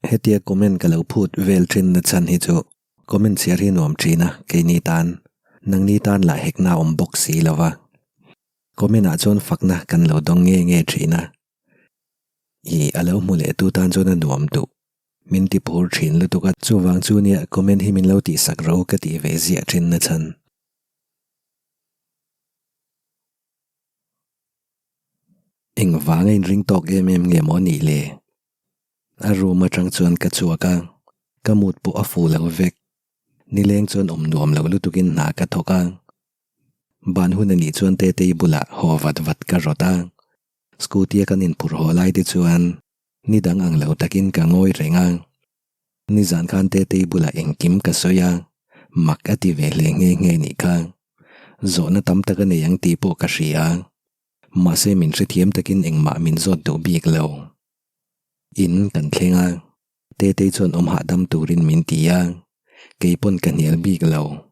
Hetia comment ka lo phut vel thin na chhan hi chu comment chhiar hi nuam thin a keini tan nangni tan lah hekna a awm bawk si lo va. Comment ah chuan fakna kan lo dawng nge nge thin a. Ih a lo hmu leh tu tan chuan a nuam duh. Min ti phur thin lutuk a chuvang chu nia comment hi min lo tihsak ro ka tih ve ziah thin na chhan. Engvanga inring tawk em em nge maw nih le? A room atang chuan ka chhuak a, ka mood pawh a fu lo vek. Nileng chuan awm nuam lo lutukin hna ka thawk a. Ban hun anih chuan Tetei bulah haw vat vat ka rawt a. Scooty a kan inphurh haw lai te chuan ni dang ang lo takin ka ngawi reng a. Nizan khan Tetei bulah engkim ka sawi a, mak a ti ve hle nghe nghe nih kha. Zawhna tam tak a nei ang tih pawh ka hria. Mahse min hrethiam takin engmah min zawt duh bik lo. In kan thleng a, Tetei chuan awm hahdam turin min ti a, kei pawn ka hnial bik lo.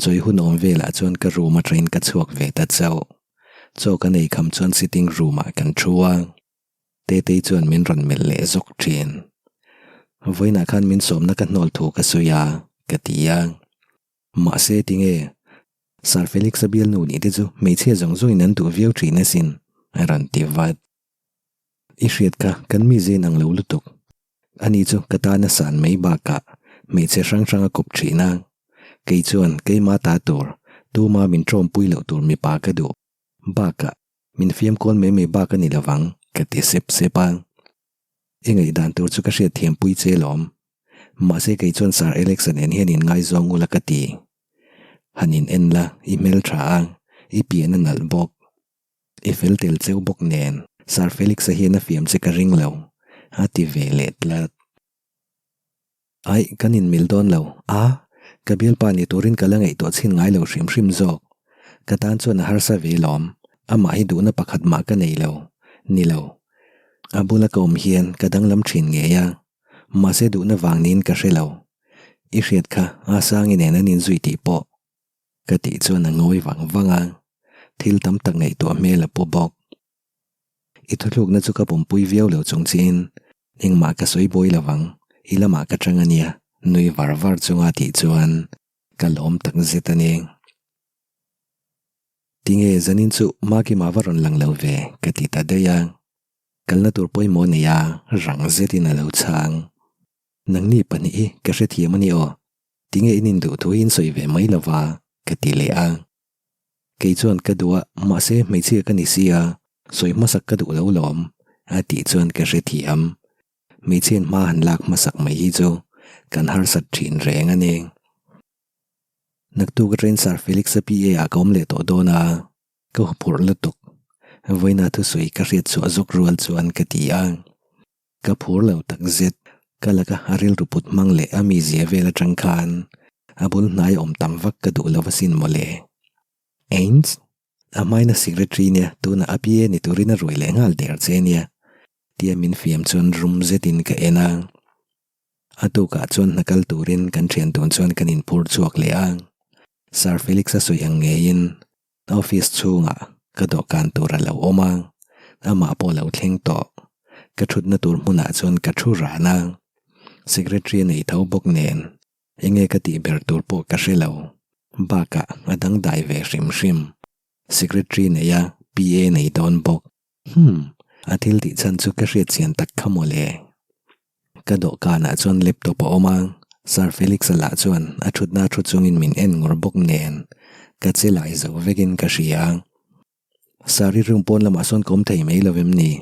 Chawi hun awm velah chuan ka room atangin ka chhuak ve ta chauh. Chaw kan ei kham chuan sitting room ah kan thu a. Tetei chuan min rawn melh leh zawk thin. Vawiinah khan min sawmna ka hnawl thu ka sawi a, ka ti a. Mahse tinge, Sir Felix-a bialnu nih te chu hmeichhia zawng zawngin an duh viau thin asin, a rawn ti vat. I hriat kha kan mi zin ang lo lutuk. Ani chu ka tana san mai bakah hmeichhe hrang hrang a kawp thin a. Kei chuan keima ta tur, tuma min tawmpui loh tur mipa ka duh bakah Min fiam kual mai mai bak a ni lovang, ka ti sep sep a. I ngaihdan tur chu ka hriat thiam pui che lawm. Mahse kei chuan Sir Alex-a nen hian in ngaizawng ula ka ti. Han in en la, i hmel tha a, i pian a nalh bawk. I fel tel cheu bawk nen, Sir Felix-a hian a fiam che ka ring lo, a ti ve leh tlat. Aih, kan inmil dawn lo. A, ka bialpa ni turin ka la ngaihtuah chhin ngai lo hrim hrim zawk. Ka tan chuan a harsa ve lawm. Amah hi duhna pakhat mah ka nei lo. Ni lo. A bula ka awm hian ka danglam thin ngei a. Mahse duhna vang niin ka hre lo. I hriat kha a Sangi nen an inzui tih pawh. Ka tih chuan a ngawi vang vang a. Thil tam tak ngaihtuah hmel a pu bawk. I thuthlukna chu ka pumpui viau lo chung chiin engmah ka sawi buai lo vang, i lamah ka chang a nia, nui var var chunga tih chuan ka lawm tak zet a ni. Tinge zanin chu Makima va rawn lang lo ve ka ti ta daih a, kalna tur pawimawh nei a rang zetin a lo chhang. Nangni pahnih hi ka hrethiam a ni aw, tinge in induh thu hi in sawi ve mai lo va ka ti leh a. Kei chuan ka duh a, mahse hmeichhia ka ni si a, sawi hmasak ka duh lo lawm, a tih chuan ka hrethiam. Hmeichhian hma han lak hmasak mai hi chu kan harsat thin reng a ni. Naktuk atangin Sir Felix-a PA ah ka awm leh tawh dawn a, ka huphurh lutuk. Vawiina thusawi ka hriat chhuah zawk rual chuan ka ti a. Ka phur lo tak zet. Ka laka a rilru put hmang leh a mizia vel atang khan a bul hnai awm tam vak ka duh lo asin mawle. Ainz? A hmaina secretary nia tunah a PA ni turin a ruai leh nghal der che nia tia min fiam chuan rum zetin ka en a. A tukah chuan hna kal turin kan thian tun chuan kan inphur chhuak leh a. Sir Felix a sawi ang ngeiin Office chhungah ka dawhkan tur a lo awm a, amah pawh a lo thleng tawh. Ka thutna tur hmunah chuan ka thu ran a, secretary a nei tho bawk nen enge ka tih ber tur pawh ka hre lo. Bakah a dangdai ve hrim hrim. Secretary nei a, PA nei dawn bawk. Humm, a thil tih chhan chu ka hriat chian tak kha mawle. Ka dawhkanah chuan laptop a awm a, Sir Felix-a lah chuan a thutna thu chungin min en ngur bawk nen ka che lai zo vekin ka hria. Sir i room pawn lamah sawn ka awm thei mai lo em ni?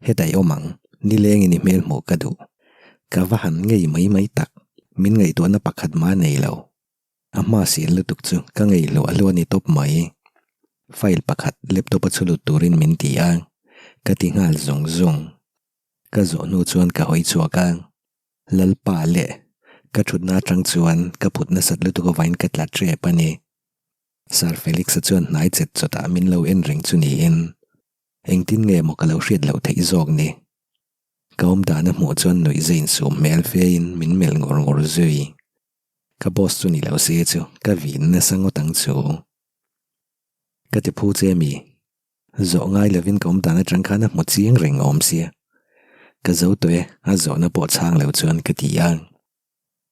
Hetah i awm ang, nilengin i hmel hmuh ka duh. Ka va han ngei mai mai tak, min ngaihtuahna pakhat mah nei lo. A hma sial lutuk chu ka ngei hluah hluah a ni tawp mai. File pakhat laptop a chhulut turin min ti a, ka ti nghal zung zung. Ka zawh hnu chuan ka hawi chhuak a, Lalpa leh ka thutna atang chuan ka phut nasat lutuk avain ka tla tep a ni. Sir Felix-a chuan hnai chet chawtah min lo en reng chu niin engtin nge maw ka lo hriat loh theih zawk ni. Ka awm dan a hmuh chuan nuih ze insum hmel fein min melh ngawr ngawr zui. Ka boss chu ni lo se chu ka vin nasa ngawt ang chu. Ka ti phu che mi? Zawh ngai lovin ka awm dan atang khan a hmu chiang reng awm sia. Ka zo tawh e, a zawhna pawh chhang lo chuan ka ti a.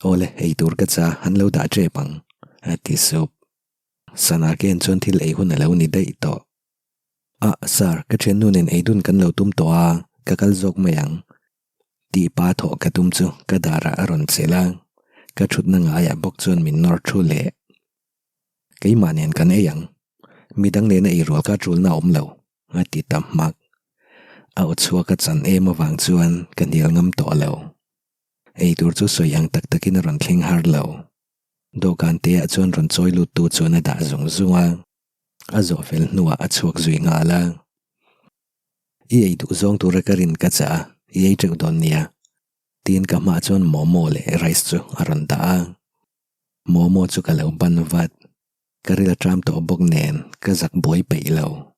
Awle, eitur ka cha an lo dah tep ang, a ti sup. Sana ka en chuan thil ei hun a lo ni daih tawh. Ah, sir, ka thiannu nen eidun kan lo tum tawh a, ka kal zawk mai ang. Tih pa thawh ka tum chu ka darah a rawn chelh a, ka thutna ngaiah bawk chuan min nawr thu leh. Keimah nen kan ei ang. Midang nena ei rual kha tulna a awm lo, a ti ta hmak. A aw chhuak a chan em avang chuan ka hnial ngam tawh lo. Ei tur chu sawi ang tak takin a rawn thleng har lo. Dawhkan te ah chuan rawn chawi lut tu chuan a dah zung zung a, a zawh fel hnuah a chhuak zui nghal a. I ei duh zawng tura ka rin ka chah a, i ei teuh dawn nia. Tiin ka hmaah chuan momo leh rice chu a rawn dah a. Momo chu ka lo ban vat. Ka ril a ṭam tawh bawk nen ka zak buai peih lo.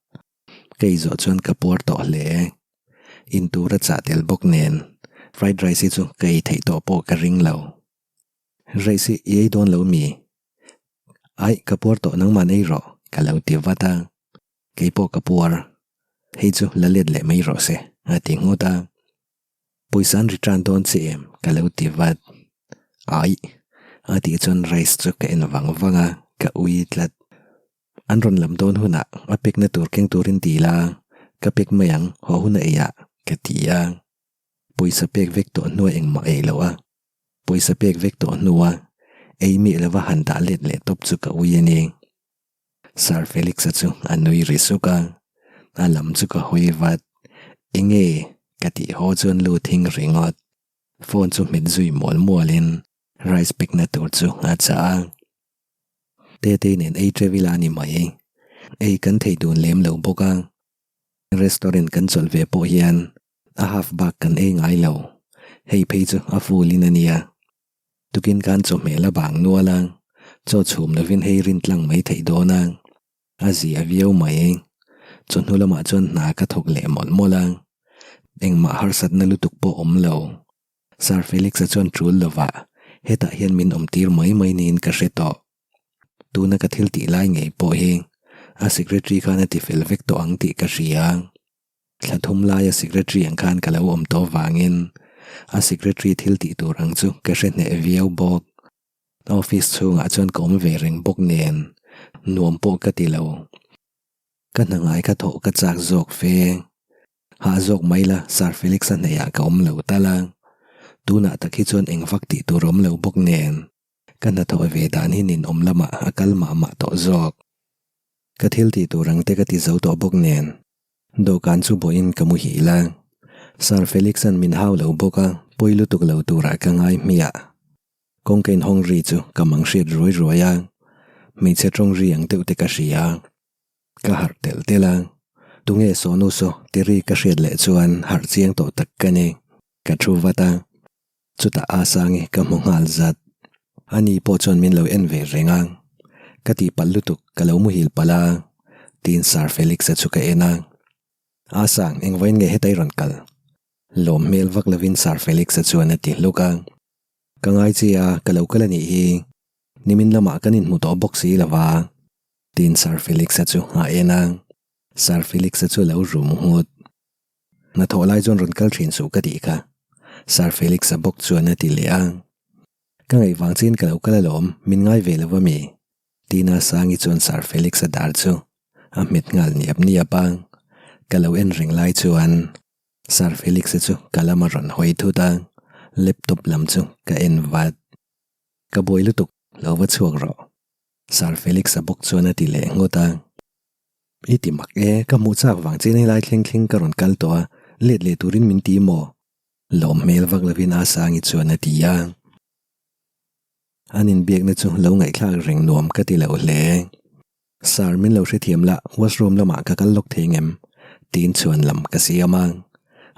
Ka ei zawh chuan ka puar tawh hle. In tur a chah tel bawk nen fried rice hi chu ka ei theih tawh pawh ka ring lo. Rice hi i ei dawn lo mi? Aih, ka puar tawh nangman ei rawh, ka lo ti vat a. Kei pawh ka puar. Hei chu la let leh mai rawh se, a ti nghut a. Pawisa an return dawn che em? ka lo ti vat. Aih, a tih chuan rice chu ka en vang vang a, ka ui tlat. An rawn lam dawn hunah a pekna tur keng turin ti la, ka pek mai ang, haw hun a ei ah, ka ti a. Pawisa pek vek tawh hnuah engmah ei loh a. Pawisa pek vek tawh hnua ei miah lova han dah let leh tawp chu ka ui a ni. Sir Felix-a chu a nui ri suk a, a lam chu ka hawi vat. Enge? ka tih haw chuan lu thing ringawt. Phone chu hmet zui mual mualin rice pekna tur chu a chah a. Tetei nen ei teuh ila a ni mai. Ei kan thei dun lem lo bawk a. Restaurant kan chawlh ve pawh hian a half bak kan ei ngai lo. Hei phei chu a full in a nia. Tukin khan chawhmeh la bang nual a, chaw chhum lovin hei rin tlang mai theih dawn a, a zia viau mai. Chawhnu lamah chuan hna ka thawk leh mawlh mawlh a, engmah harsatna lutuk pawh awm lo. Sir Felix-a chuan tul lovah hetah hian min awm tir mai mai niin ka hre tawh. Tuna ka thil tih lai ngei pawh hi a secretary khan a ti fel vek tawh ang tih ka hria. Thla thum laia secretary ang khan ka lo awm tawh vangin a secretary thil tih tur ang chu ka hre hneh viau bawk. Office chhungah chuan ka awm ve reng bawk nen nuam pawh ka ti lo. Ka hna ngai kha thawh ka chak zawk fe. Hah zawk mai la Sir Felix-a hneihah ka awm lo tal a. Tunah tak hi chuan eng vak tih tur awm lo bawk nen ka hnathawh ve dan hi ninawm lamah a kal mah mah tawh zawk. Ka thil tih tur ang te ka ti zo tawh bawk nen dawhkan chu bawhin ka muhil a. Sir Felix-a'n min hau lo bawk a, pawi lutuk lo turah ka ngai hmiah. Kawngka inhawng ri chu ka mang hriat ruai ruai a, hmeichhe tawng ri ang deuh te ka hria. Ka harh telh telh a, tunge Sonu saw ti ri ka hriat leh chuan harh chiang tawh tak ka ni. Ka thu vat a, Chutah a sangi ka hmu nghal zat. Ani pawh chuan min lo en ve reng a. Ka tihpalh lutuk ka lo muhil palh a, tiin Sir Felix-a chu ka en a. A sang, engvain nge heta i rawn kal? Lawm hmel vak lovin Sir Felix-a chuan a ti hluk a. Ka ngai che a, ka lo kal a nih hi. Nimin lamah kan inhmu tawh bawk si lo va, tiin Sir Felix-a chu a en a. Sir Felix-a chu a lo rum nghut. Hnathawh lai chuan rawn kal thin suh ka tih kha. Sir Felix-a bawk chuan a ti leh a. Ka ngaih vang chiin ka lo kal alawm, min ngai ve lo a mi? Tina Sangi chuan Sir Felix-a dar chu a hmet nghal niap niap a. Ka lo en reng lai chuan Sir Felix-a chu ka lam a rawn hawi thut a, laptop lam chu ka en vat. Ka buai lutuk, lo va chhuak rawh. Sir Felix-a bawk chuan a ti leh nghut a. I ti mak e, ka hmuh chak vang chian helai thleng thleng ka rawn kal tawh a, let leh turin min ti maw? Lawm hmel vak lovin a Sangi chuan a ti a. An inbiakna chu lo ngaihthlak reng nuam ka ti lo hle. Sir, min lo hrethiam la, washroom lamah ka kal lawk thei ngem? Tiin chhuan lam ka siam a,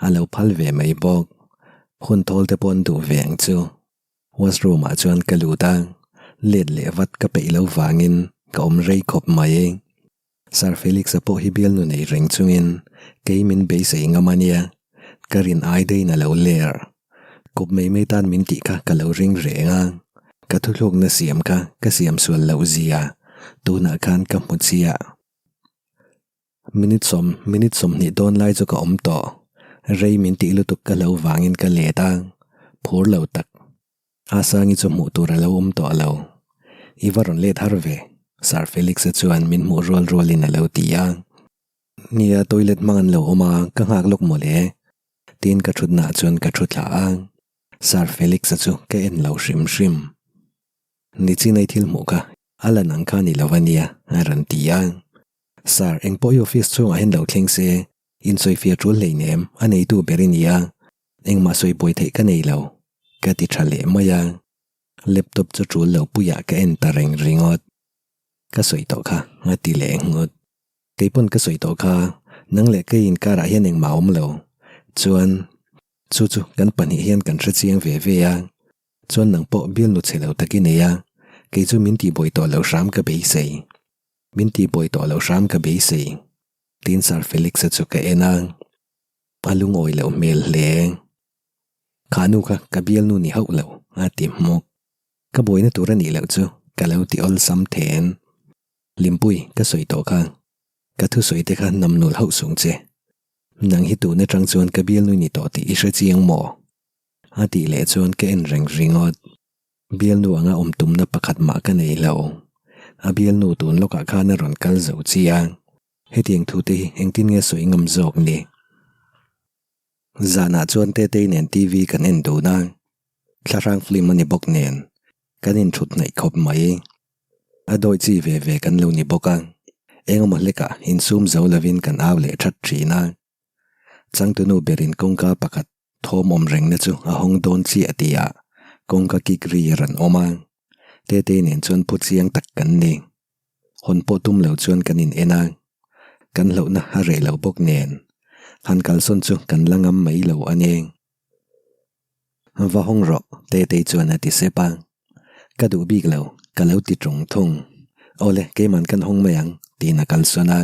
a lo phal ve mai bawk. Hun thawl te pawh an duh ve ang chu. Washroom ah chuan ka lut a, let leh vat ka peih lo vangin ka awm rei khawp mai. Sir Felix-a pawh hi bialnu nei reng chungin kei min beisei ngam a nia, ka rin ai daiin a lo ler. Kawp mai mai tan min tih kha ka lo ring reng a, ka thuthlukna siam kha ka siam sual loh zia tunah khan ka hmu chiah. Minute sawm, minute 20 dawn lai chu ka awm tawh. Rei min tih lutuk ka hlo vangin ka let a, phur lo tak. Asangi chu hmuh tur a lo awm tawh lo. I va rawn let har ve, Sir Felix-a chuan min hmuh rual rualin a lo ti a. Nia, toilet hmang an lo awm a, ka nghak lawk mawle. Tiin ka thutnaah chuan ka thu thla a, Sir Felix-a chu ka en lo hrim hrim. Nichinai thil hmuh kha a lan ang kha ni lo a nia, a rawn ti a. Sir, engpawh i office chhungah hian lo thleng se, insawifiah tul hleinem, a neitu ber i nia, engmah sawi buai theih ka nei lo, ka ti tha leh mai a. Laptop chu tul lo puiah ka en ta reng ringawt. Ka sawi tawh kha, a ti leh nghut. Keipawn ka sawi tawh kha, nang leh kei inkarah hian engmah a awm lo. Chuan, chu chu kan pahnih hian kan hrechiang ve ve a. Chuan nang pawh bialnu chhe lo tak i nei a, kei chu min tihbuai tawh lo hram ka beisei. Min tihbuai tawh lo hram ka beisei. Tiin Sir Felix-a chu ka en a, a lungawi loh hmel hle. Kha nu kha ka bialnu ni hauh lo, a ti hmuk. Ka buaina tur a nih loh chu ka lo ti awlsam then. Limpui, ka sawi tawh kha. Ka thusawi te kha namnul hauh sung che. Nang hi tun atang chuan ka bialnu i ni tawh tih i hre chiang maw? A tih leh chuan ka en reng ringawt. Bialnu anga awm tumna pakhat mah ka nei lo. A bialnu tun lawkah khan a rawn kal zo chi a, hetiang thu te hi engtin nge sawi ngam zawk ni? Zanah chuan Tetei nen TV kan en dun a, thlahrang film a ni bawk nen kan inthut hnaih khawp mai. A dawi chi ve ve kan lo ni bawk a, engemaw hlekah insum zo lovin kan au leh that thin a. Changtunu berin kawngka pakhat thawm awm rengna chu a hawng dawn chiah tihah kawngka kik ri a rawn awm a, Tetei nen chuan phu chiang tak kan ni. Hawn pawh tum lo chuan kan in en a, kan hlauhna a reh lo bawk nen han kalsawn chu kan la ngam mai lo a ni. Va hawng rawh, Tetei chuan a ti sep a. Ka duh bik lo, ka lo ti ṭung thung. Awle, keiman kan hawng mai ang, tiin a kalsawn a.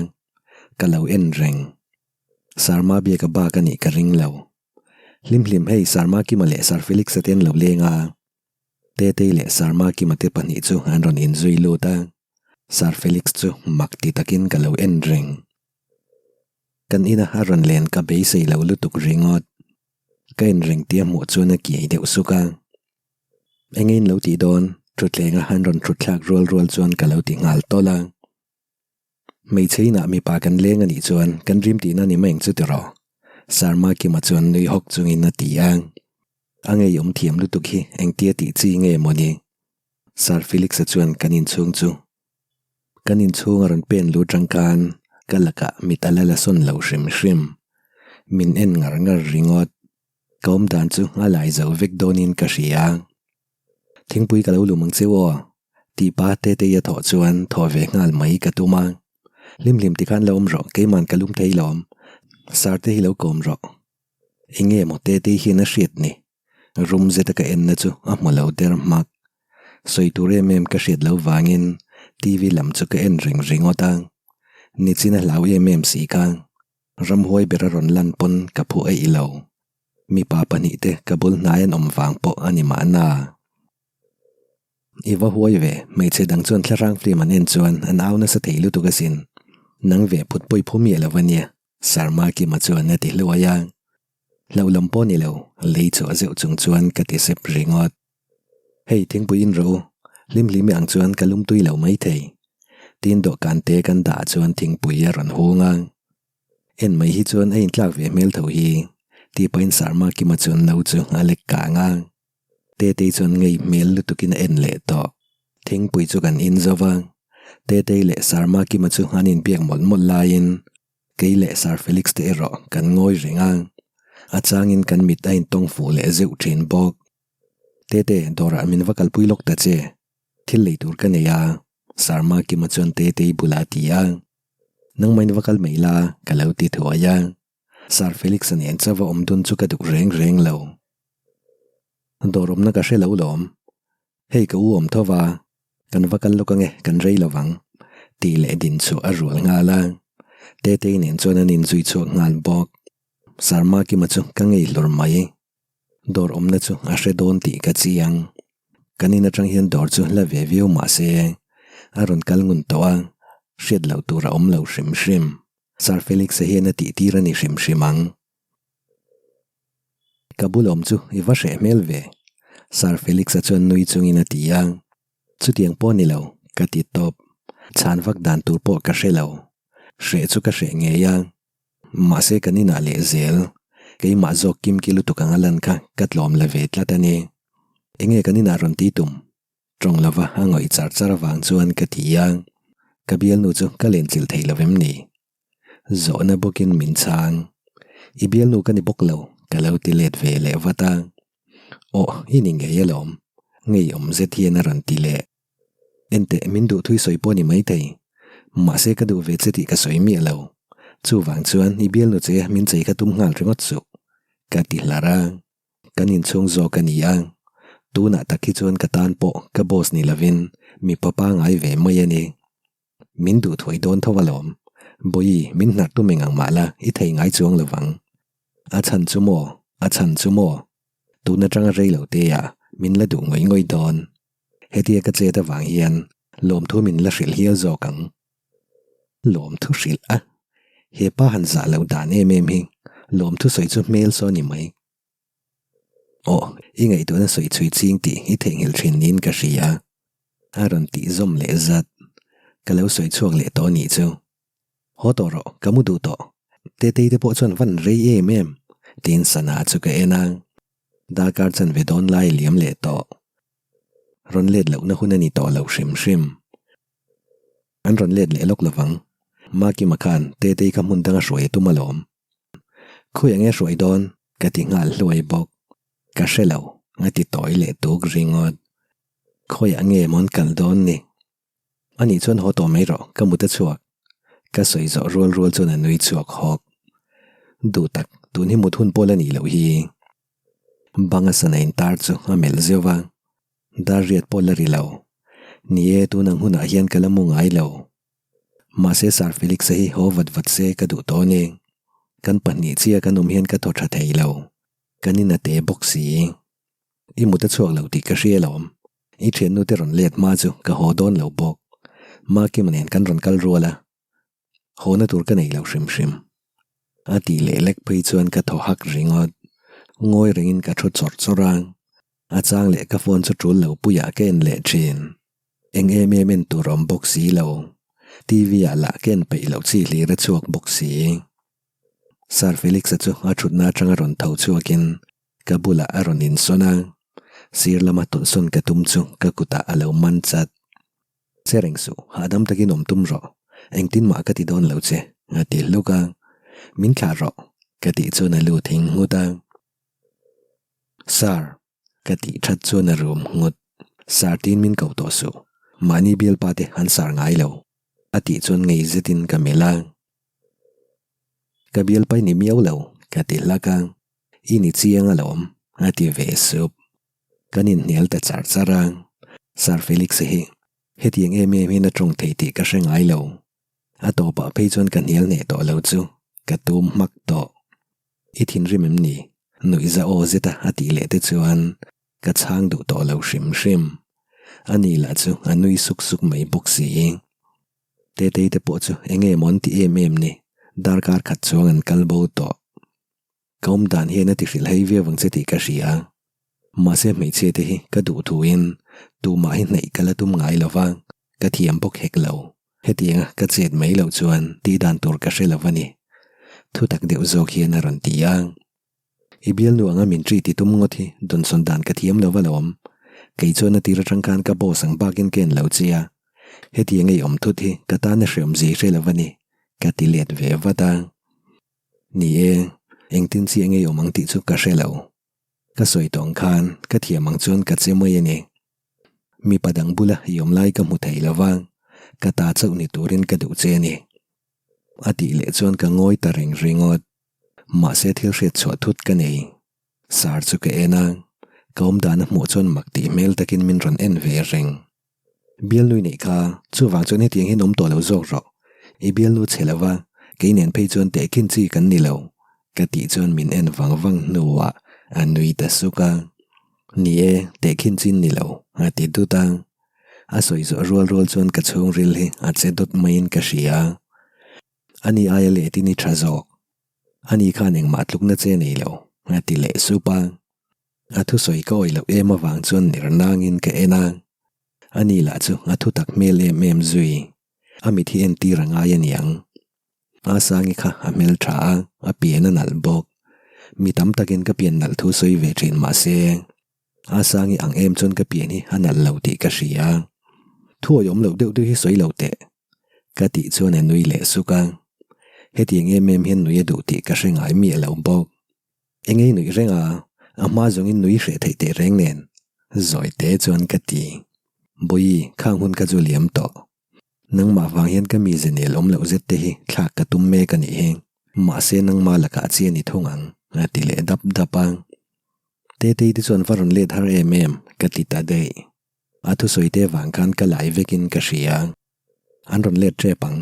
Ka lo en reng. Sarma biaka bak a nih ka ring lo. Hlim hlim hei Sarma Kima leh Sir Felix-a te an lo leng a. Tetei leh Sarma Kima te pahnih chu an rawn inzui lut a. Sir Felix chu mak ti takin ka lo en reng. Kan ina a rawn len ka beisei lo lutuk ringawt. Ka en reng tia hmuh chuan a kiai deuh suk a. Enge in lo tih dawn? Thutthlenga an rawn thutthlak rual rual chuan ka lo ti nghal tawlh a. Hmeichhe inah mipa kan leng a nih chuan kan rim tihna ni mai ang chu tiraw? Sarma Kima chuan nui hawk chungin a ti a. A ngeiawm thiam lutuk hi engtia tih chi nge mawni? Sir Felix-a chuan kan inchhung chu kan inchhung a rawn pen lut rangkan ka lakah mit a la la sawn lo hrim hrim. Min en ngar ngar ringawt. Ka awm dan chu a lai zo vek dawnin ka hria. Thingpui ka lo lum ang che aw. Tih pa Tetei a thawh chuan thaw ve nghal mai ka tum a. Hlim hlim tikhan lo awm rawh, keiman ka lum thei lawm. Sir te hi lo kawm rawh. Enge maw Tetei hian a hriat ni? Rum zeta ka enna chu a hmu lo der hmak. Sawi tur em em ka hriat loh vangin TV lam chu ka en reng ringawt a. Nichin a hlau em em si kha. Ramhuai ber a rawn lan pawn ka phu eih lo. Mipa pahnihte ka bul hnai an awm vang pawh a ni mahna. I va huai ve, hmeichhe dang chuan thlarang film an en chuan an au nasa thei lutuk asin. Nang ve phut pawi phu miah lo a nia, Sarma Kima chuan a ti hluai a. Hlauh lam pawh ni lo, lei chhuah zeuh chung chuan ka ti sep ringawt. Hei thingpui in rawh u, hlim hlim i ang chuan ka lum tui lo mai thei. Tin dawhkan te kan dah chuan thingpui a rawn hung a. En mai hi chuan a intlak ve hmel tho hi, tih pahin Sarma Kima chuan no chu a lek kang a. Tetei chuan ngei hmel lutukin a en leh tawh. Thingpui chu kan in zo va, Tetei leh Sarma Kima chu an inbiak mawlh mawlh laiin kei leh Sir Felix te erawh kan ngawi reng a, a changin kan mit a intawng fuh leh zeuh thin bawk. Tete, dawrah min va kalpui lawk ta che, thil lei tur ka nei a, Sarma Kima chuan Tetei bulah a ti a. Nangmahin va kal mai la, ka lo ti thuai a. Sir Felix-a nen chauh a awm dun chu ka duk reng reng lo. Dawr awmna ka hre lo lawm. Hei ka u awm tho va, kan va kal lawk ange, kan rei lo vang. Tih leh din chu a rual nghal a. Tetei nen chuan an inzui chhuak nghal bawk. Sir Makima chu ka ngei hlur mai. Dawr awmna chu a hre dawn tih ka chiang. Kan in atang hian dawr chu hla ve viau mah se, a rawn kal ngun tawh a, hriat loh tur a awm lo hrim hrim. Sir Felix-a hian a tih tir a ni hrim hrim ang. Ka bul awm chu i va hreh hmel ve, Sir Felix-a chuan nui chungin a ti a. Chutiang pawh ni lo, ka ti tawp. Chhan vak dan tur pawh ka hre lo. Hreh chu ka hreh ngei a. Mahse kan inah leh zel, keimah zawk kimki lutuk anga lan kha ka tlawm la ve tlat a ni. Enge kan inah rawn ti tum? Tawng lova a ngawih char char avang chuan ka ti a. Ka bialnu chu ka lenchilh thei lo em ni? Zawhna bawkin min chhang. I bialnu ka ni bawk lo, ka lo ti let ve leh vat a. Aw, i ni ngei alawm. Ngeiawm zet hian a rawn ti leh. Enteh, min duh thui sawi pawh ni maithei. Mahse ka duh ve che tih ka sawi miah lo. Chuvang chuan i bialnu che min chei kha tum nghal ringawt suh, ka ti hlar a. Kan inchhung zawk a ni a. Tunah tak hi chuan ka tan pawh ka boss ni lovin mipa pangai ve mai a ni. Min duh thuai dawn tho alawm. Bawi, min hnar tum eng ang mah la, i thei ngai chuang lo vang. A chhan chu maw? A chhan chu maw? Tun atanga rei lo te ah min la duh ngawih ngawih dawn. Hetia ka chet avang hian lawmthu min la hrilh hial zawk ang. Lawmthu hrilh a? He pa han zah loh dan em em hi lawmthu sawi chu hmel saw ni mai. Aw, i ngaihtuahna sawi chhui ching tih i theihnghilh thin niin ka hria. A rawn tih zawm leh zat. Ka lo sawi chhuak leh tawh anih chu. Haw tawh rawh, ka mu duh tawh. Tetei te pawh chuan van rei em em, tiin sana chu ka en a. Darkar chanve dawn lai liam leh tawh. Rawn let lohna hun a ni tawh lo hrim hrim. An rawn let leh lawk lovang. Makima khan Tetei kha hmun danga hruai a tum alawm. Khawi ang e hruai dawn? Ka ti nghal hluai bawk. Ka hre lo, a ti tawi leh tuk ringawt. Khawiah nge mawn kal dawn ni? Anih chuan haw tawh mai rawh, ka mut a chhuak. Ka sawi zawh rual rual chuan a nui chhuak hawk. Duh tak, tun hi mut hun pawl a nih loh hi. Banga sana intar chu a melh zeuh va. Dar riat pawh la ri lo. Ni e, tun ang hunah hian ka la mu ngai lo. Mahse Sir Felix-a hi haw vat vat se ka duh tawh a ni. Kan pahnih chiah kan awm hian ka thaw tha thei lo. Kan in a te bawk si. I mut a chhuak lo tih ka hria alawm. I thiannu te rawn let hma chu ka haw dawn lo bawk. Makima nen kan rawn kal rual a. Hawna tur ka nei lo hrim hrim. A tih leh lek phei chuan ka thaw hak ringawt. Ngawi rengin ka thu chawrh chawrh a. A chang leh ka phone chu tul lo puiah ka en leh thin. Eng em em en tur awm bawk si lo. TV ah lah ka en peih loh chi hlir a chhuak bawk si. Sir Felix-a chu a thutna atanga rawn tho chhuakin ka bulah a rawn insawn a. Sir lama tawlhsawn ka tum chu ka kutah a lo man chat. Che reng suh, hahdam takin awm tum rawh. Engtin mah ka ti dawn lo che, a ti hluk a. Min thlah rawh, ka tih chuan a lu thing nghut a. Sir, ka tih that chuan a rum nghut. Sir tiin min ko tawh suh, mahni bialpa te an sar ngai lo, a tih chuan ngei zetin ka melh a. Ka bialpa i ni miau lo, ka ti hlak a. I ni chiang alawm, a ti ve sup. Kan inhnial ta char char a, Sir Felix-a hi hetiang em em hian a tawng thei tih ka hre ngai lo. A tawpah phei chuan ka hnial hneh tawh lo chu ka tum hmak tawh. I thinrim em ni? Nuihza aw zeta a tih leh te chuan ka chhang duh tawh lo hrim hrim. Ani lah chu a nui suk suk mai bawk si. Tetei te pawh chu eng nge maw an ti em em ni? Darkar khat chuang an kal bo tawh. Ka awm dan hian a ti hrilh hei viau ang che tih ka hria. Mahse hmeichhia te hi ka duh thuin tumah hi hnaih ka la tum ngai lo va, ka thiam bawk hek lo. Hetianga ka chet mai loh chuan tih dan tur ka hre lo a ni. Thu tak deuh zawk hian a rawn ti a. I bialnu anga min treat i tum ngawt hi dawnsawn dan ka thiam lo alawm. Kei chuan a tir atang khan ka boss ang bakin ka en lo che a. Hetianga i awm thut hi ka tan a hreawm zia i hre lo a ni, ka ti let ve vat a. Ni e, engtin chiah ngei awm ang tih chu ka hre lo. Ka sawi tawh ang khan ka thiam ang chuan ka che mai a ni. Mipa dang bula i awm lai ka hmu thei lo va, ka ta chauh ni turin ka duh che a ni. A tih leh chuan ka ngawi ta reng ringawt. Mahse thil hriat chhuah thut ka nei. Sar chu ka en a, ka awm dan a hmuh chuan mak tih hmel takin min rawn en ve reng. Bialnui neih kha, chuvang chuan hetiang hian awm tawh lo zawk rawh. I bialnu chhe lo va, kei nen phei chuan tehkhin chi kan ni lo, ka tih chuan min en vang vang hnuah a nui ta suk a. Ni e, tehkhin chin ni lo, a ti dut a. A sawi zawh rual rual chuan ka chhungril hi a che dawt maiin ka hria. Ani aia letin i tha zawk. Ani khan engmah tlukna che nei lo. A ti leh sup a. A thusawi ka awih loh em avang chuan ner nangin ka en a. Ani lah chu a thutak hmel em em zui. A mit hi entir a ngai a niang. Asangi kha a hmel tha a, a pian a nalh bawk. Mi tam takin ka pian nalh thu sawi ve thin mah se, Asangi ang em chuan ka pian hi a nalh lo tih ka hria. Thuawi awm loh deuh deuh hi sawi lo teh. Ka tih chuan a nui leh suk a. Hetiang em em hian nui a duh tih ka hre ngai miah lo bawk. Engei nuih reng a, a hma zawngin nui hreh theih teh reng nen. Zawi te chuan ka ti. Bawihi, khang hun ka chu liam tawh. Nangmah vang hian ka mize nel awm loh zet te hi thlak ka tum mek a nih hi. Mahse nangmah lakah chi a ni thung ang, a ti leh dap dap a. Tetei te chuan va rawn let har em em, ka ti ta daih. A thusawi te vang khan ka lai vekin ka hria. An rawn let tep ang.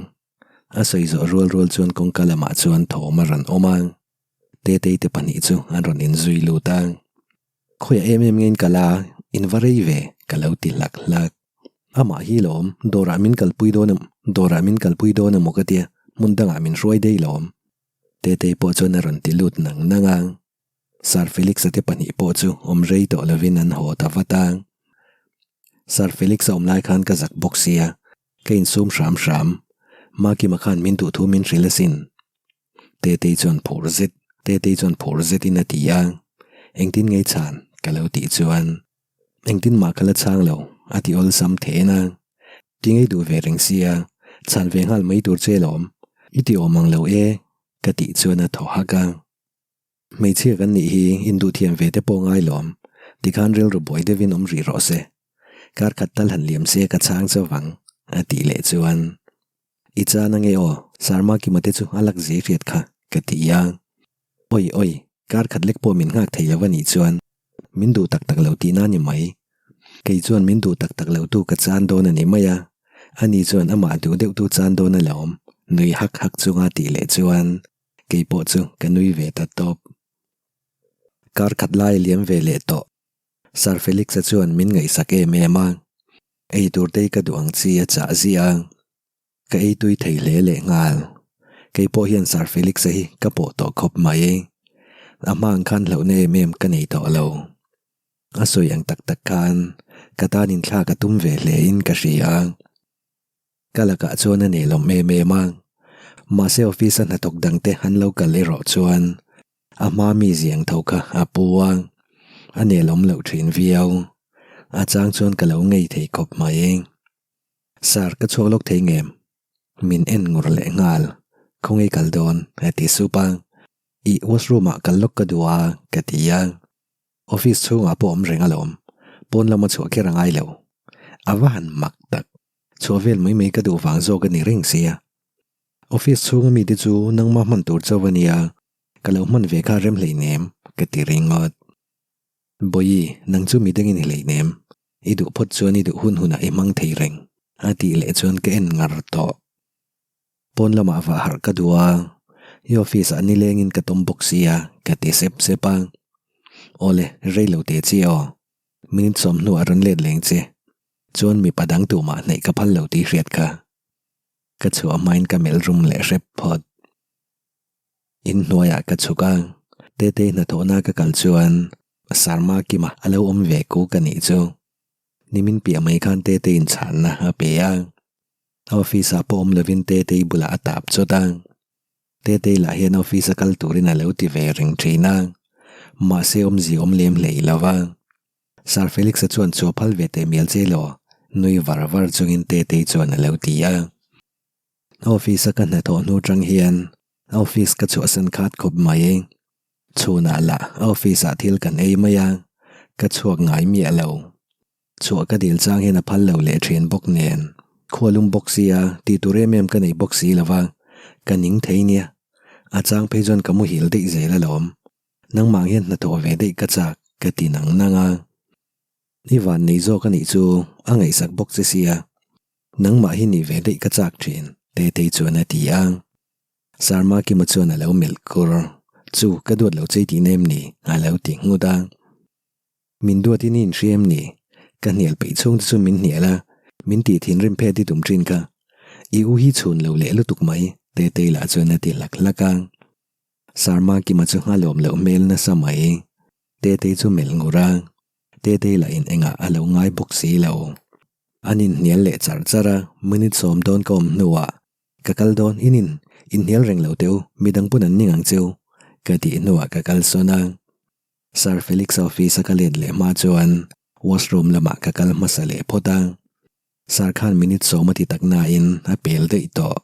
A sawi zawh rual rual chuan kawngka lamah chuan thawm a rawn awm a. Tetei te pahnih chu an rawn inzui lut a. Khawiah em em nge in kal a, in va rei ve, ka lo ti hlak hlak. Amah hi lawm, dawrah min kalpui dawn a, dawrah min kalpui dawn a maw ka tia, hmun dangah min hruai daih lawm. Tetei pawh chuan a rawn ti lut nang nang a. Sir Felix-a te pahnih pawh chu awm rei tawh lovin an haw ta vat a. Sir Felix-a awm lai khan ka zak bawk sia, ka insum hram hram. Makima khan min duh thu min hrilh asin. Tetei chuan phur zet, Tetei chuan phur zetin a ti a. Engtin ngei chhan? ka lo tih chuan. Engtin mah ka la chhang lo, a ti awlsam then a. Ti ngei duh ve reng sia, chhan ve nghal mai tur che lawm. I ti awm ang lo e, ka tih chuan a thaw hak a. Hmeichhia kan nih hi induh thiam ve te pawh ngai lawm, tikhan rilru buai deuhin awm rih rawh se. Kar khat tal han liam se ka chhang chauh vang, a tih leh chuan. I chan ange aw, Sarma Kima te chu a lak zi hriat kha, ka ti a. Awi awi, kar khat lek pawh min nghak thei lo a nih chuan min duh tak tak lo tihna a ni mai. Kei chuan min duh tak tak lo tu ka chan dawn a ni mai a, ani chuan amah duh deuh tu chan dawn a lawm, nui hak hak chunga tih leh chuan Kei pawh chu ka nui ve ta tawp. Kar khat lai liam ve leh tawh. Sir Felix-a chuan min ngaihsak em em a. Ei tur te hi ka duh ang chi a chah ziah a. Ka ei tui thei hle leh nghal. Kei pawh hian Sir Felix-a hi ka pawh tawh khawp mai. A hma ang khan hlauhna em em ka nei tawh lo. A sawi ang tak tak khan ka tan inthlak a tum ve hle in ka hria. Ka lakah chuan a nelawm em em a, mahse office a hnathawk dangte an lo kal erawh chuan a hma mi ziang tho kha a pu a, a nelawm loh thin viau. A chang chuan ka lo ngei thei khawp mai. Sir, ka chhuak lawk thei ngem? Min en ngur leh nghal. Khawngaih kal dawn? a ti sup a. Ih, washroom ah kal lawk ka duh a, ka ti a. Office chhungah pawh awm reng alawm, pawn lama chhuah kher a ngai lo. A va han mak tak. Chhuah vel mai mai ka duh vang zawk a ni reng sia. Office chhunga mite chu nangma hman tur chauh a nia, ka lo hman ve kha rem hleinem, ka ti ringawt. Bawihi, nang chu midangin i hleinem, i duh phawt chuan i duh hun hunah i hmang thei reng, a tih leh chuan ka en ngar tawh. Pawn lamah vah harh ka duh a, i office ah nilengin ka tawm bawk sia, ka ti sep sep a. Awle, rei lo teh chi aw. Minute sawmhnuah rawn let leng che. Chuan mipa dang tumah hnaih ka phal lo tih hriat kha. Ka chhuah hmain ka melh rum leh hrep phawt. In hnuaiah ka chhuk a, Tetei hnathawhna ka kal chuan Sarma Kima a lo awm ve kuk a nih chu. Nimin piah mai khan Teteiin chhanna a pe a. A office ah pawh awm lovin Tetei bulah a tap chawt a. Tetei lah hian office a kal turin a lo ti ve reng thin a. Mahse awmzia awm lem hlei lo va. Sir Felix-a chuan chua phal ve teh mial che law? Nui var var chungin Tetei chuan a lo ti a. Office a ka hnathawh hnu tang hian office ka chhuahsan khat khawp mai. Chhunah lah office ah thil kan ei mai a, ka chhuak ngai miah lo. Chhuah ka dil chang hian a phal lo leh thin bawk nen. Khualum bawk sia tih tur em em ka nei bawk si lo va, ka ning thei nia. A chang phei chuan ka muhil daih zel alawm. Nangmah hian hnathawh ve daih ka chak ka ti nang nang a. I van nei zawk a nih chu a ngaihsak bawk che sia. Nangmah hi nih ve daih ka chak thin, Tetei chuan a ti a. Sarma Kima chuan a lo melh kur. Chu, ka duat lo chei tihna em ni? a lo ti nghut a. Min duatin i inhria em ni? Ka hnial peih chhung te chu min hnial a, min tih thinrim phet i tum thin kha. I u hi chhun lo leh lutuk mai, Tetei lah chuan a ti hlak hlak a. Sarma Kima chu a lawm loh hmel nasa mai. Tetei chu melh ngur a, Tetei lah in engah a lo ngai bawk si lo. An inhnial leh char char a, minute sawm dawn ka awm hnuah ka kal dawn in in inhnial reng lo teh u, midang pawn an ning ang cheu ka tih hnuah ka kal sawn a. Sir Felix office a ka let leh hma chuan washroom lamah ka kal hmasa leh phawt a. Sir khan minute sawm a ti tak nain a pel daih tawh.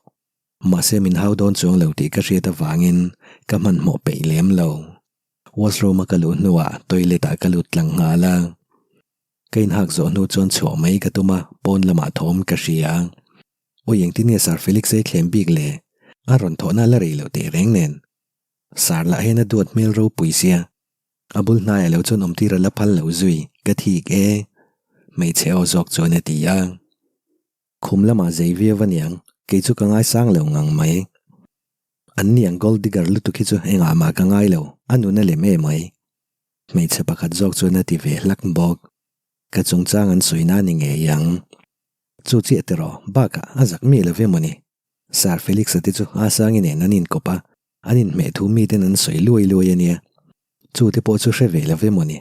Mahse min hau dawn chuang lo tih ka hriat avangin ka hmanhmawh peih lem lo. Washroom a ka luh hnuah toilet ah ka lut tlang nghal a. Ka inhak zawh hnu chuan chhuah mai ka tum a, pawn lamah thawm ka hria. Awi engtin nge Sir Felix ei thlem bik le? A rawn thawhna la rei loh teh reng nen. Sir lah hian a duat hmel ropui sia. A bul hnaiah lo chuan awmtir a la phal lo zui, ka thik e. Hmeichhe aw zawk chuan a ti a. Khum lamah zei viau aniang, kei chu ka ngaisang lo ngang mai. An ni ang gold digger lutuk hi chu engah mah ka ngai lo, a nun a lem em mai. Hmeichhe pakhat zawk chuan a ti ve hlak bawk. Ka chungchang an sawi na ni ngei ang. Chu chiah tiraw, bakah a zak mi lo ve mawni. Sir Felix-a te chu a sangi nen an inkawp a, an inhmeh thu miten an sawi luai luai a nia. Chu te pawh chu hre ve lo ve mawni.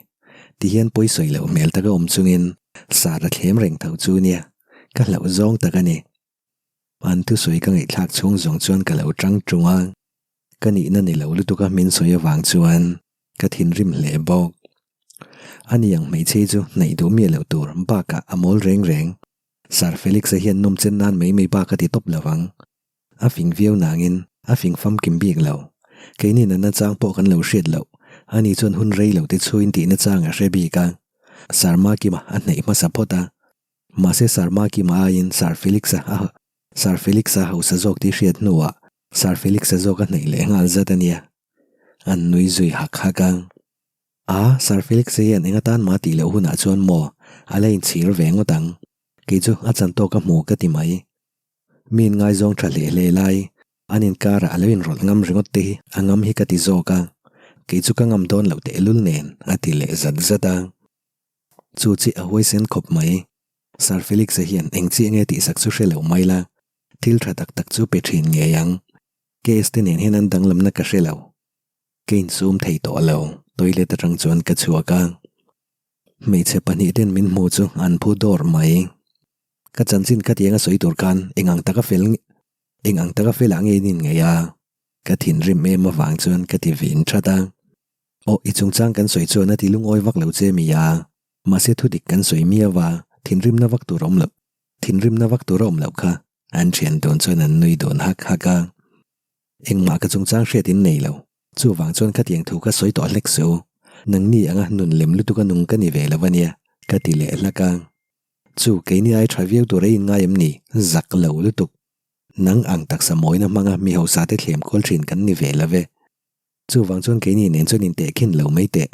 Tihian pawi sawi loh hmel taka awm chungin Sir a thlem reng tho chu nia, ka hlauh zawng tak a ni. An thusawi ka ngaihthlak chhung zawng chuan ka lo tang tung a, ka nihna ni lo lutuk a min sawi avang chuan ka thinrim hle bawk. Ani ang hmeichhe chu hnaih duh miah loh tur bakah a mawl reng reng. Sir Felix-a hian nawm chen nan mai mai bak a ti tawp lo ang. A fing viau nangin a fing famkim bik lo. Keini nana chang pawh kan lo hriat loh, ani chuan hun rei lo te chhuin tihna chang a hre bik a. Sir Makima a hnaih hmasa phawt a. Mahse Sir Makima aiin Sir Felix-a a Sir Felix-a hausa zawk tih hriat hnuah Sir Felix-a zawk a hnaih leh nghal zat a nia. An nui zui hak hak a. A, Sir Felix-a hian eng atan mah tih loh hunah chuan maw a la inchhir ve ngawt ang. Kei chu a chan tawk a hmu ka ti mai. Mi in ngaizawng tha hle hle lai, an inkarah a lo inrawlh ngam ringawt te hi a ngam hi ka ti zawk a. Kei chu ka ngam dawn loh tehlul nen a ti leh zat zat a. Chu chiah a huaisen khawp mai. Sir Felix-a hian eng chiah nge tihsak chu hre lo mai la, thil tha tak tak chu pe thin ngei ang. Case te nen hian an danglamna ka hre lo. Ka insum thei tawh lo, toilet atang chuan ka chhuak a. Hmeichhe pahnih ten min hmu chu an phu dawr mai. Ka chanchin khatiang a sawi tur khan eng ang taka fel eng ang taka felah nge in inngaih a? Ka thinrim em avang chuan ka ti vin that a. Aw, i chungchang kan sawi chuan a ti lungawi vak lo che mi a, mahse thudik kan sawi miau a, thinrimna vak tur awm loh thinrimna vak tur a awm loh kha. An thian dawn chuan an nui dawn hak hak a. Engmah ka chungchang hriat in nei lo. Chuvang chuan khatiang thu ka sawi tawh hlek su. Nangni anga nun lem lutuk a nung ka ni ve lo ania, ka ti leh hlak a. Chu keini ai tha viau tur a inngai em ni? Zak lo lutuk. Nang ang taksa mawina hmanga mi hausa te thlem kual thin kan ni ve lo ve. Chuvang chuan keini nen chuan intehkhin lo mai teh.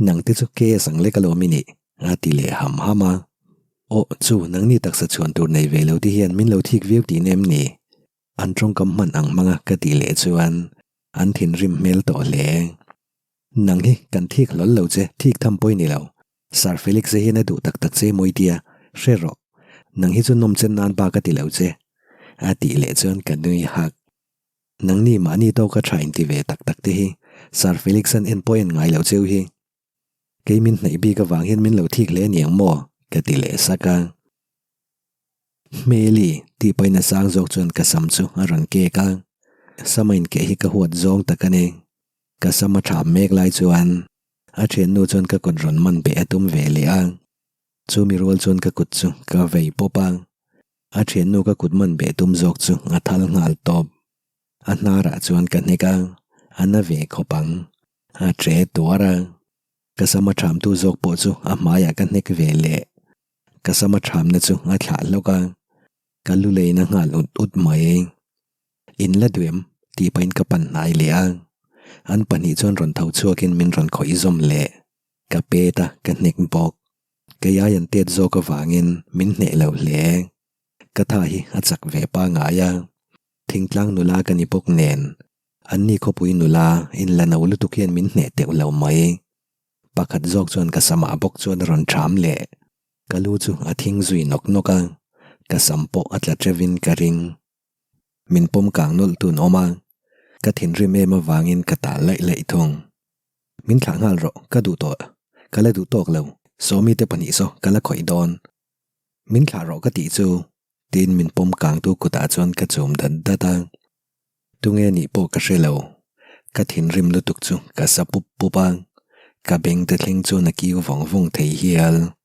Nang te chu KS ang lek alawm i nih, a ti leh ham ham a. Aw, chu nangni taksa chhuan tur nei ve lo te hian min lo thik viau tih nem ni? An tawngkam hman ang hmanga ka tih leh chuan an thinrim hmel tawh hle. Nang hi kan thik hlawl lo che, thik tham pawh i ni lo. Sir Felix-a hian a duh tak tak che mawi tia, hre rawh. Nang hi chu nawm chen nan bak a ti lo che, a tih leh chuan ka nui hak. Nangni mahni tawka tha inti ve tak tak te hi Sir Felix-a'n en pawh en ngai lo cheu hi. Kei min hnaih bik avang hian min lo thik hle aniang maw? ka ti leh sak a. Hmeli, tih pahin a sang zawk chuan ka sam chu a rawn kek a. Sam a inkeh hi ka huat zawng tak a ni. Ka sam a thap mek lai chuan a thiannu chuan ka kut rawn man beh a tum ve leh a. Chumi rual chuan ka kut chu ka vei pawp a. A thiannu ka kut man beh tum zawk chu a thal nghal tawp. A hnarah chuan ka hnek a, a na ve khawp ang. A che tuar a. Ka sam a thamtu zawk pawh chu a hmaiah ka hnek ve leh. Ka sam a thamna chu a thlah hlawk a, ka lu leina nghal ut ut mai. In la duem tih pahin ka pan hnai leh a. An pahnih chuan rawn tho chhuakin min rawn khawih zawm leh. Ka pet a, ka hnek bawk. Kei ai an tet zawk avangin min hneh lo hle. Ka tha hi a chak ve pangai a, thingtlang nula ka ni bawk nen, anni khawpui nula in la no lutuk hian min hneh teuh lo mai. Pakhat zawk chuan ka samah bawk chuan a rawn ṭham leh. Ka lu chu a thing zui nawk nawk a, ka sam pawh a tla ṭeuhin ka ring. Min pawm kang nawlh tun awm a. Ka thinrim em avangin ka tal laih laih thung. Min thlah nghal rawh, ka duh tawh. Ka la duh tawk lo, Sawmi te pahnih saw ka la khawih dawn. Min thlah rawh ka tih chu, tiin min pawm kangtu kutah chuan ka chum dat dat a. Tunge nih pawh ka hre lo. Ka thinrim lutuk chu ka sa pup pup a, ka beng te thleng chuan a kiu vawng vawng thei hial.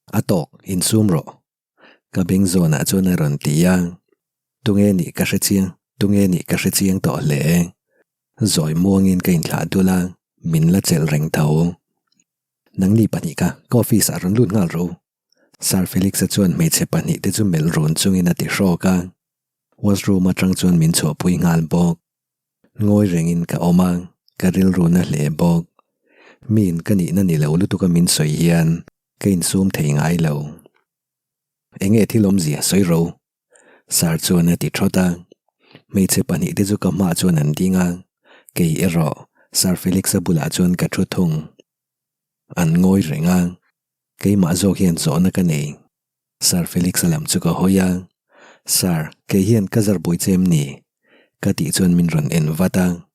A tawk, insum rawh. Ka beng zawnah chuan a rawn ti a. Tunge nih ka hre chiang, tunge nih ka hre chiang tawh hle. Zawi muangin ka inthlah dul a, min la chelh reng tho. Nangni pahnih kha ka office ah rawn lut nghal rawh u. Sir Felix-a chuan hmeichhe pahnih te chu melh run chungin a ti hrawk a. Washroom atang chuan min chhuahpui nghal bawk. Ngawi rengin ka awm a, ka rilru na hle bawk. Miin ka nihna ni lo lutuk a min sawi hian ka insum thei ngai lo. Enge thil awmzia sawi ro? Sir chuan a ti thawt a. Hmeichhe pahnih te chu ka hmaah chuan an ding a, kei erawh Sir Felix-a bulah chuan ka thu thung. An ngawi reng a, keimah zawk hian zawhna ka nei. Sir Felix-a lam chu ka hawi a, Sir, kei hian ka zar buai che em ni? Ka tih chuan min rawn en vat a.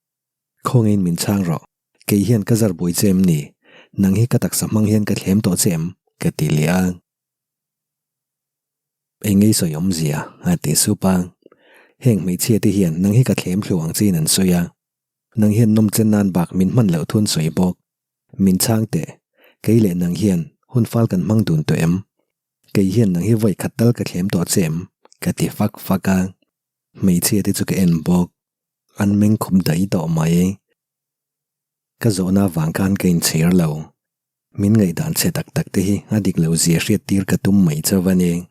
Khawngaiin min chhang rawh, kei hian ka zar buai che em ni? Nang hi ka taksa hmang hian ka thlem tawh che em? Ka ti leh a. Engei sawi awmzia? a ti sup a. Heng hmeichhia te hian nang hi ka thlem thlu ang chiin an sawi a. Nang hian nawmchen nan bak min hman loh thun sawi bawk. Min chhang teh, kei leh nang hian hun fal kan hmang dun tawh em? Kei hian nang hi vawi khat tal ka thlem tawh che em? Ka ti fak fak a, hmeichhia te chu ka en bawk. An meng khup daih tawh mai. Ka zawhna avang khan ka inchhir lo. Min ngaihdan chhe tak tak te hi a dik lo zia hriat tir ka tum mai chauh a ni.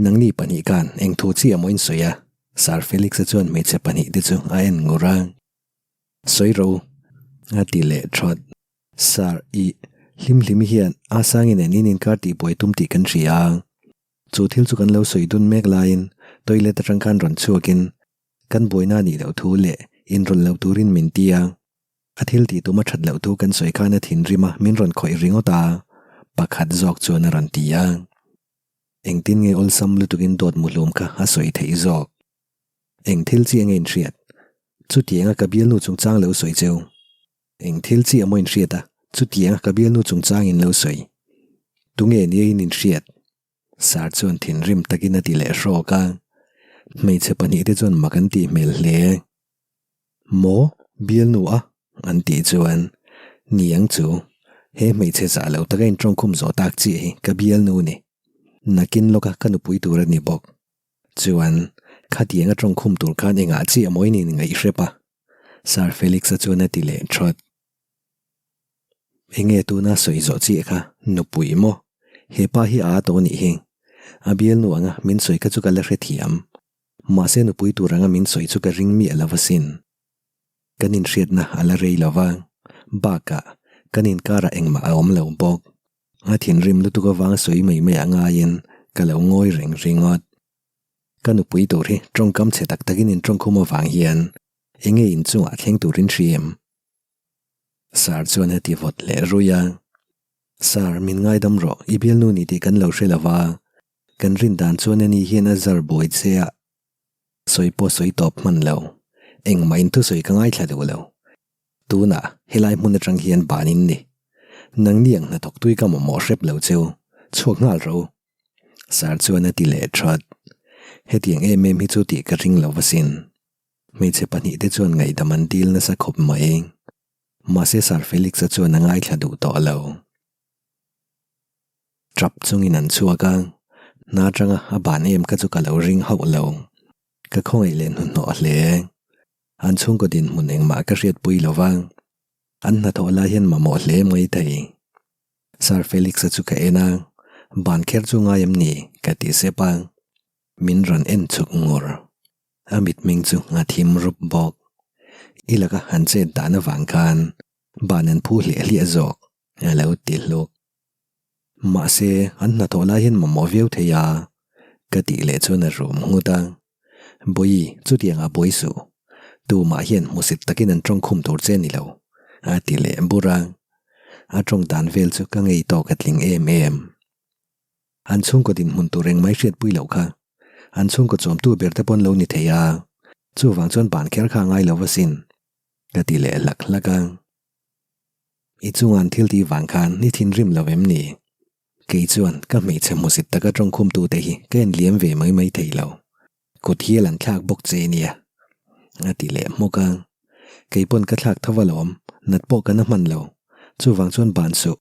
Nangni pahnih khan eng thu chiah maw in sawi a? Sir Felix-a chuan hmeichhe pahnih te chu a en ngur a. Sawi ro a ti leh thawt. Sir, i hlim hlim hian a sangin en in inkar tih buai tum tih kan hria a. Chu thil chu kan lo sawi dun mek laiin toilet atang khan rawn chhuakin kan buaina a nih loh thu leh inrawlh loh turin min ti a. A thil tih tum a that loh thu kan sawi khan a thinrim a min rawn khawih ringawt a, pakhat zawk chuan a rawn ti a. Engtin nge awlsam lutukin dawt muhlum kha a sawi theih zawk? Eng thil chiah nge inhriat? Chutianga ka bialnu chungchang lo sawi cheu. Eng thil chiah maw inhriat a, chutianga ka bialnu chungchang in lo sawi. Tunge nia in inhriat? Sir chuan thinrim takin a ti leh hrawk a. Hmeichhe pahnih te chuan mak an tih hmel hle. Maw? Bialnu a? An tih chuan, Niang chu, he hmeichhe zah lo taka intawngkhum zawh tak chiah hi ka bialnu ni. Nakin lawka ka nupui tur a ni bawk. Chuan, khatianga tawngkhum tur khan engah chiah maw in inngaih hrep a? Sir Felix-a chuan a ti leh thawt. Enge tuna sawi zawh chiah kha, nupui maw? He pa hi a â tawh nih hi. A bialnu anga min sawi kha chu ka la hrethiam. Mahse nupui tur anga min sawi chu ka ring miah lo asin. Kan inhriatna a la rei lo va, bakah kan inkarah engmah a awm lo bawk. A thinrim lutuk avanga sawi mai mai a ngaiin ka lo ngawi reng ringawt. Ka nupui tur hi tawngkam chhe tak takin in tawngkhum avang hian enge inchungah thleng turin hri em? Sir chuan a ti vawt leh rui a. Sir, min ngaidam rawh, i bialnu ni tih kan lo hre lo va, kan rin dan chuan ani hian a zar buai che a. Sawi pawh sawi tawp hman lo, engmah in thusawi ka ngaithla duh lo. Tunah helai hmun atang hian ban in ni. Nangni ang hnathawk tui ka mamawh hrep lo cheu, chhuak nghal rawh u. Sir chuan a ti leh that. Hetiang em em hi chu tih ka ring lo asin. Hmeichhe pahnih te chuan ngaihdam an dil nasa khawp mai. Mahse Sir Felix-a chuan a ngaithla duh tawh lo. Tap chungin an chhuak a, hna atanga a ban em kha chu ka lo ring hauh lo. Ka khawngaih leh hnuhnawh hle. An chhungkaw dinhmun engmah ka hriatpui lo va, an hnathawh lai hian mamawh hle mai thei. Sir Felix-a chu ka en a, ban kher chu ngai em ni? ka ti sep a, min rawn en chhuk ngur. A mitmeng chu a thim rup bawk. I laka han chet dan avang khan ban an phu hliah hliah zawk, a lo ti hluk. Mahse, an hnathawh lai hian mamawh viau thei a, ka tih leh chuan a rum nghut a. Bawi, chutiangah buai suh. Tumah hian hmusit takin an tawngkhum tur che a ni lo, a ti leh bur a. A tawng dan vel chu ka ngei tawk a tling em em. An chhungkaw dinhmun tur engmai hriatpui loh kha. An chhungkaw chawmtu ber te pawn lo ni thei a. Chuvang chuan ban kher kha a ngai lo asin, ka ti leh hlak hlak a. I chunga'n thil tih vang khan i thinrim lo em ni? Kei chuan ka hmeichhe hmusit taka tawngkhumtute hi ka en liam ve mai mai thei lo. Kut hial an thlak bawk che nia, a ti leh hmawk a. Kei pawn ka thlak tho alawm, nat pawh ka na hman lo. Chuvang chuan ban suh,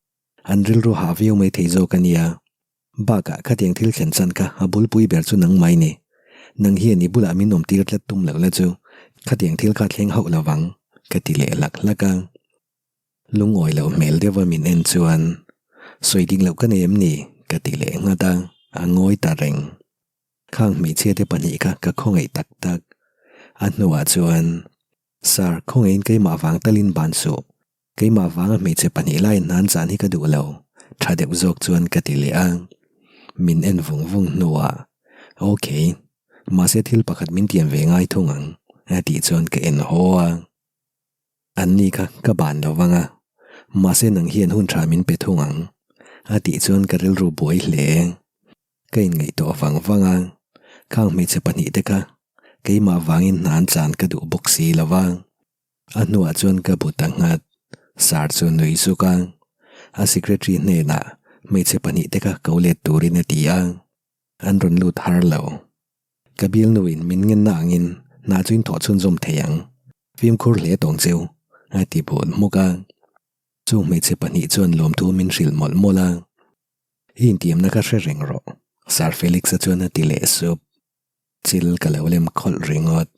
an rilru hah viau mai thei zawk a nia. Bakah khatiang thil thlen chan kha a bulpui ber chu nang mai ni. Nang hian i bulah min awm tir tlat tum loh la chu khatiang thil kha thleng hauh lo vang, ka ti leh hlak hlak a. Lungawi loh hmel deuha min en chuan, Sawi dik loh ka nei em ni? ka ti leh nghat a, a ngawi ta reng. Khang hmeichhia te pahnih kha ka khawngaih tak tak. A hnuah chuan, Sir, khawngaihin keimah vang talin ban suh. Keimah vanga hmeichhe pahnih laiin hnan zan hi ka duh lo, tha deuh zawk chuan ka ti leh a. Min en vung vung hnuah, Ok, mahse thil pakhat min tiam ve ngai thung ang, a tih chuan ka en haw a. An ni kha ka ban lo vang a, mahse nang hian hun tha min pe thung ang, a tih chuan ka rilru buai hle. Ka inngaihtuah vang vang a, khang hmeichhe pahnih te kha keimah vangin hnan chan ka duh bawk si lo va. A hnuah chuan ka bu ta nghat. Sir chu nui suk a, a secretary hnenah hmeichhe pahnih te kha ko let turin a ti a, an rawn lut har lo. Ka bialnuin min ngenna angin hna chu in thawh chhunzawm thei ang, fimkhur hle tawng cheu, a ti bul hmuk a. Chung hmeichhe pahnih chuan lawmthu min hrilh mawlh mawlh a, I intiamna kha hre reng rawh, Sir Felix-a chuan a ti leh sup. Chil ka lo lem khawlh ringawt.